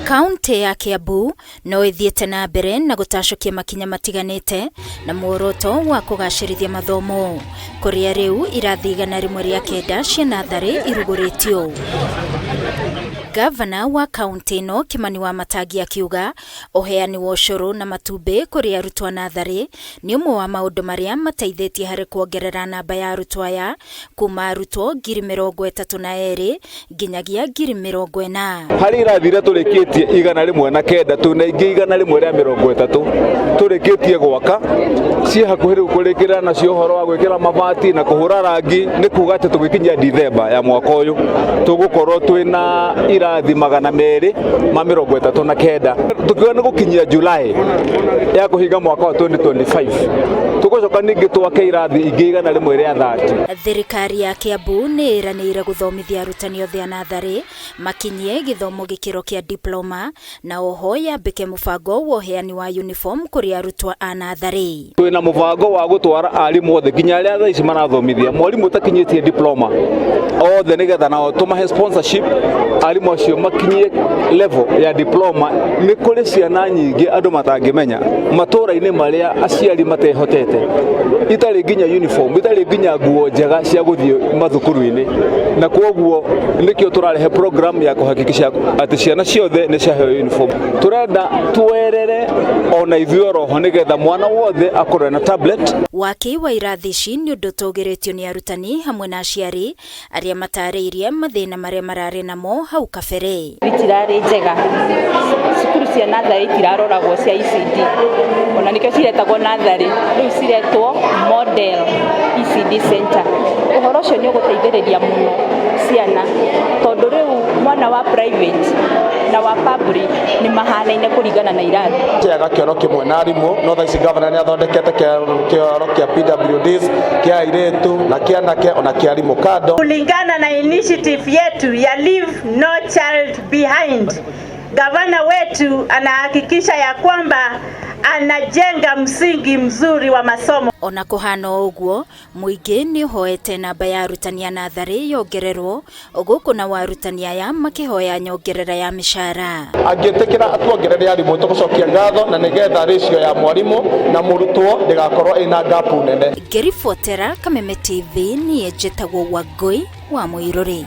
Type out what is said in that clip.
Kaunti ya Kiambu no ĩthiĩte na mbere na gũtacũkia makinya matiganĩte na muoroto wa kũgacĩrithia mathomo, kũrĩa rĩu irathi 109 cia natharĩ irugũrĩtio. Gavana wa kaunti ĩno Kimani Wamatangi akiuga ũheani wa ũcũrũ na matumbĩ kũrĩ arutwo a natharĩ nĩ ũmwe wa maũndũ marĩa mateithĩtie harĩ kuongerera namba ya arutwo aya kuma arutwo 32,000 nginyagia 40,000. Harĩ irathi iria tũrĩkĩtie 109, twĩna ingĩ 130 tũrĩkĩtie gwaka, ciĩ hakuhĩ rĩu kũrĩkĩrĩra nacio ũhoro wa gwĩkĩra mabati na kũhũra rangi. Nĩ kuga atĩ tũgĩkinyia Dithemba ya mwaka ũyũ tũgũkorwo twĩna irathi 239. Tũkiuga nĩ gũkinyia July ya kũhinga mwaka wa 2025, tũgũcoka ningĩ twake irathi ingĩ 130. Thirikari ya Kiambu nĩ ĩranĩire gũthomithia arutani othe a natharĩ makinyie gĩthomo gĩkĩro kĩa diploma, na oho yambĩke mũbango wa ũheani wa uniform kũrĩ arutwo a natharĩ. Twĩna mũbango wa gũtwara arimũ othe nginya arĩa thaa ici marathomithia, mwarimũ ũtakinyĩtie diploma, othe nĩgetha nao tũmahe sponsorship, arimũ acio makinyie level ya diploma. Nĩ kũrĩ ciana nyingĩ andũ matangĩmenya matũũra-inĩ marĩa aciari matehotete, itarĩ nginya uniform, itarĩ nginya nguo njega cia gũthiĩ mathukuru-inĩ, na kwoguo nĩkĩo tũrarehe program ya kũhakikisha atĩ ciana ciothe nĩ ciaheo uniform. Tũrenda tuoerere ona ithuĩ oroho nĩgetha mwana wothe akorwo na tablet. Waki wa irathi ici nĩ ũndũ ũtũgĩrĩtio nĩ arutani hamwe na aciari arĩa matarĩirie mathĩna marĩa mararĩ namo hau kabere. Itirarĩ njega, cukuru cia natharĩ itiraroragwo cia ECD, ona nĩkĩo ciretagwo natharĩ, rĩu ciretwo model ECD center. Ũhoro ũcio nĩ ũgũteithĩrĩria mũno ciana, tondũ rĩu mwana wa private na wa public nĩ mahanaine kũringana na irathi. Kĩaga kĩoro kĩmwe na arimũ, no thaa ici gavana nĩ athondekete kĩoro kĩa PWDs, kĩa airĩtu na kĩa anake, ona kĩa arimũ kando. Kulingana na initiative yetu ya Leave No Child Behind, gavana wetu anahakikisha ya kwamba anajenga msingi mzuri wa masomo. Ona kũhana o ũguo, mũingĩ nĩ ũhoete namba ya arutani a natharĩ yongererwo, gũkũ nao arutani aya makĩhoya nyongerera ya mĩcara. Angĩtĩkĩra atuongerere arimũ, tũgũcokia ngatho, na nĩgetha ratio ya mwarimũ na mũrutwo ndĩgakorwo ĩna gap nene. Ngĩribotera Kameme TV, niĩ njĩtagwo Wangũi wa Mũirũrĩ.